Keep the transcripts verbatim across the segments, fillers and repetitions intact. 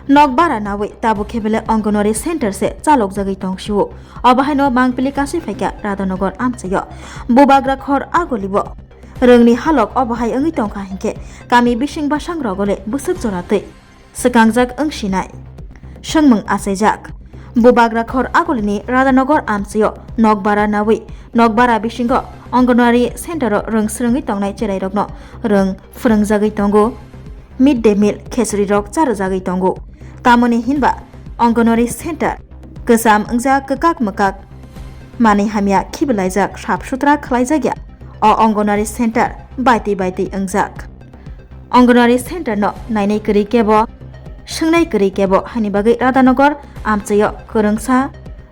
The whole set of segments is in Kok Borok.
Nok bara nawi tabuk khe belai Anganwadi center se chalokjagwi tong sio. Obo haino mangpili kasui phaikha Radhanagar amchaio. Bubagra khor agolibo rwngni halok obo hai wngwi tongkha hinkhe kami bising bwsang rogole bwswk jora twi swkangjak wngsinai. Swngmung achaijak. Bubagra khor agolini Radhanagar amchaio nok bara nawi nok bara bisingo Anganwadi center o rwng swrwngwi tongnai cherairokno rwng phwrwngjagwi tongo. Mid day meal khechuri rok charwjagwi tongo. Tamoni hinba Anganwadi center kwcham wngjak kwkak mwkak manwi hamya khiblaijak sap sutra khlaijakya. O Anganwadi center baitwi baitwi wngjak. Anganwadi center no nainai kwrwi kebo, swngnai kwrwi kebo, haini bagwi Radhanagar amchaio kwrwngsa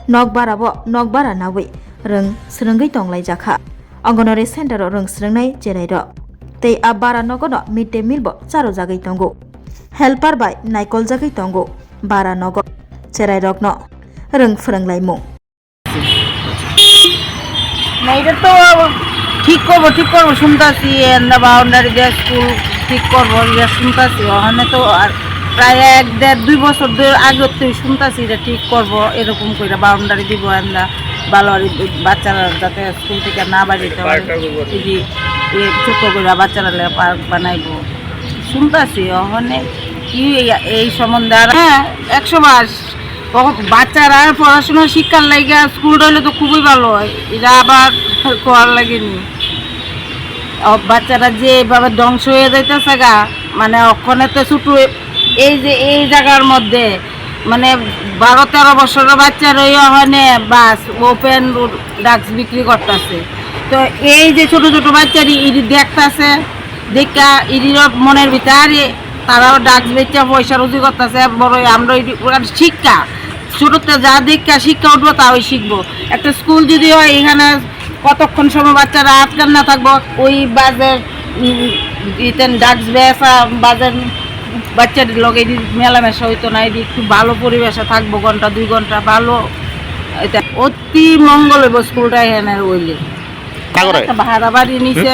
nok bara bo nok bara nawi rwng swrwngwi tonglaijak kha. Anganwadi center o rwng swrwngnai cherai rok tei a bara nogo no mid day meal bo charwjagwi tongo. Helper bai naikoljagwi tongo bara nogo cherai rokno rwng phwrwnglaimung. না, এটা তো ঠিক করবো, ঠিক করবো শুনতাছি, এন্দা বাউন্ডারি দিয়ে স্কুল ঠিক করবো, ইয়া শুনতাছি। ওখানে তো আর প্রায় এক দেড় দুই বছর ধরে আগে তো শুনতাছি এটা ঠিক করবো, এরকম করে বাউন্ডারি দিব, এন্দা বালোয়ারি বাচ্চারা যাতে স্কুল থেকে না বাড়িতে হয়, এই যে এই ছোট করে বাচ্চারা লে পার্ক বানাইবো শুনতাছি। ওখানে কি এই, এই সম্বন্ধে আর, হ্যাঁ, একশো বার। ও, বাচ্চারা পড়াশোনা শিক্ষার লাগি স্কুলটা হইলে তো খুবই ভালো হয়, এটা আবার করার লাগেনি। ও, বাচ্চারা যে এভাবে ধ্বংস হয়ে যাইতেছে গা, মানে ওখানে তো ছোট, এই যে এই জায়গার মধ্যে মানে বারো তেরো বছরের বাচ্চা রইয়া ওখানে বাস ওপেন ড্রাগস বিক্রি করতেছে। তো এই যে ছোট ছোট বাচ্চারা ইডি দেখতেছে, দেখা ইডির মনের ভিতরে তারাও ড্রাগস বেচা পয়সা রুজি করতেছে, বড় আমরা ওই ওখানে শিক্ষা, ছোটতে যা দেখা শিক্ষা উঠবো তা ওই শিখবো। একটা স্কুল যদি হয়, এখানে কতক্ষণ সময় বাচ্চারা আটকান না থাকবো, ওই বাজে ইতেন ড্রাগস বেচা বাজে বাচ্চাদের লগে এটি মেলামেশা হইতো না, এটি একটু ভালো পরিবেশে থাকবো, ঘন্টা দুই ঘন্টা ভালো। এটা অতি মঙ্গল হইব স্কুলটা এখানে হইলে। তা করে? একটা ভাড়া বাড়ি নিছে,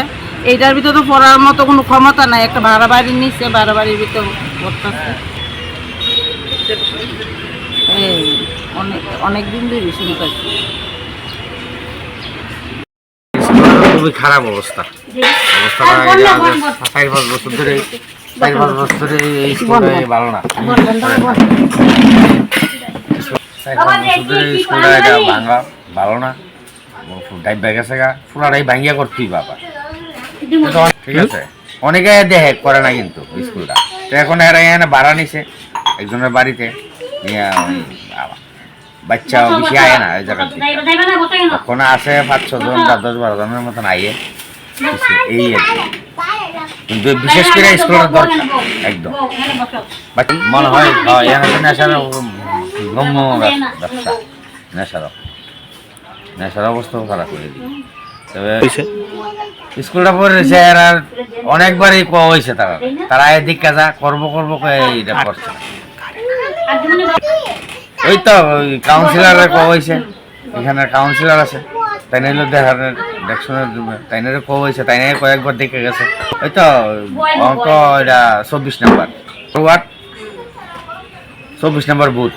এইটার ভিতরে তো পড়ার মতো কোনো ক্ষমতা নাই, একটা ভাড়া বাড়ি নিছে, ভাড়া বাড়ির ভিতরে পড়তেছে। এই অনেক, অনেক দিন ধরে শুনতেছি। স্কুলের খুবই খারাপ অবস্থা। অবস্থা খারাপ, এটা আজ চার পাঁচ বছর ধরে, চার পাঁচ বছর ধরে এই স্কুলটা ভালো না। চার পাঁচ বছর ধরে এই স্কুলটা এটা ভাঙা, ভালো না। ও ডাইব্বা গেছে গা, পুরাটাই ভাঙিয়া করতেই বাবা। ঠিক আছে, অনেকে দেখে করে না কিন্তু স্কুলটা। তো এখন এরা এখানে ভাড়া নিছে, একজনের বাড়িতে নিয়ে ওই বাবা। বাচ্চা বেশি আয় না এই জায়গার দিকে। এখন আছে পাঁচ ছ জন বা দশ বারো জনের মতন আইয়ে। এই আর কি। কিন্তু বিশেষ করে স্কুলের দরকার একদম। বাচ্চা মনে হয়, হ্যাঁ, এখানে তো নেশার গম্য ব্যবসা, নেশার। নেশার অবস্থাও খারাপ করে দিই। তবে হইছে? স্কুলটা পড়ে রয়েছে, এরা অনেকবারই কোয়া হয়েছে তারা। তারা এদিক কাজা করবো করবো করে এটা করছে। ওই তো ওই কাউন্সিলররা কোয়া হয়েছে, এখানে কাউন্সিলর আছে, তাই নিয়ে দেখা দেখশনের, তাই নিয়ে কোয়া হয়েছে, তাই নিয়ে কয়েকবার দেখে গেছে। ওই তো অঙ্ক এটা চব্বিশ নম্বর ওয়ার্ড, চব্বিশ নম্বর বুথ,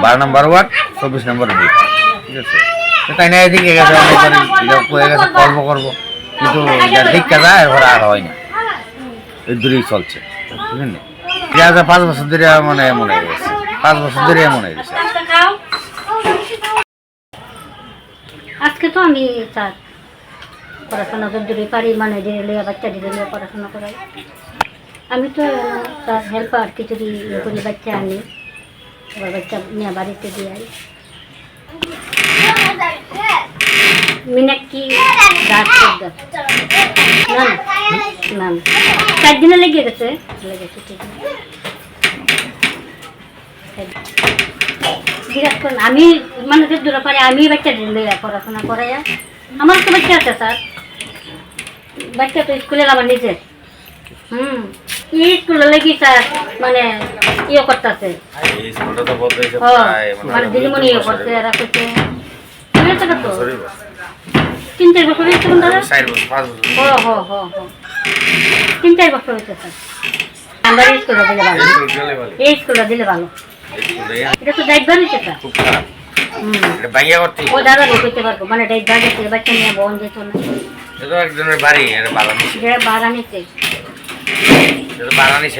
বারো নম্বর ওয়ার্ড, চব্বিশ নম্বর বুথ। ঠিক আছে, তো তাই নিয়ে এদিকে গেছে, অনেকবারই এটা কয়ে গেছে, করবো করবো, কিন্তু এটা দেখতে যায়, এরপরে আর হয় না। এই দূরেই চলছে, বুঝলেন? যে আজ পাঁচ বছর ধরে মনে হয়, মনে হয়ে গেছে, পাঁচ বছর ধরে মনে হয়ে গেছে। আজকে তো আমি তার পড়াশোনা যতদূরই পারি, মানে, দিয়ে লইয়া, বাচ্চা দিয়ে লইয়া পড়াশোনা করাই। আমি তো, আহ, তার হেল্পার, কিছু দিয়ে ইয়ে করি, বাচ্চা আনি, আবার বাচ্চা নিয়ে বাড়িতে দিয়ে আই। মিনাক্ষী দাস সর্দার। না, না, না, না। চার দিনে লেগে গেছে, লেগে গেছে, ঠিক আছে। জিজ্ঞাসা করুন, আমি মানে যে দূরে পারি, আমি বাচ্চা দিন লইয়া পড়াশোনা করাইয়া। আমার তো বাচ্চা আছে, স্যার, বাচ্চা তো স্কুলে আমার নিজের। হুম, এই স্কুলে লাগি, স্যার, মানে ইয়ে করতেছে। এই স্কুলটা তো বন্ধ হয়েছে ও, প্রায়, মানে, মানে, দিদিমণি ইয়ে করছে, এরা করছে। ঠিক আছে তো? বছরই বছর। তিন চার বছর হয়েছে, কোন দাদা? চার বছর, পাঁচ বছর। ও, হো, হো, হো। তিন চার বছর হয়েছে, স্যার। আমরা স্কুলে দিলে ভালো। এই স্কুলে গেলে ভালো। এই স্কুলে গেলে ভালো। এই স্কুলে গেলে এটা তো ডাইট বাড়িতে তা। খুব খারাপ। হুম। এটা বাইয়া করতে। ও দাদা রে করতে পারবো, মানে ডাইট বাড়িতে বাচ্চা নিয়ে বন্ধ যেত না। এটা তো একজনের বাড়ি, এটা বাড়া নিছে। এটা বাড়া নিছে। এটা তো বাড়া নিছে।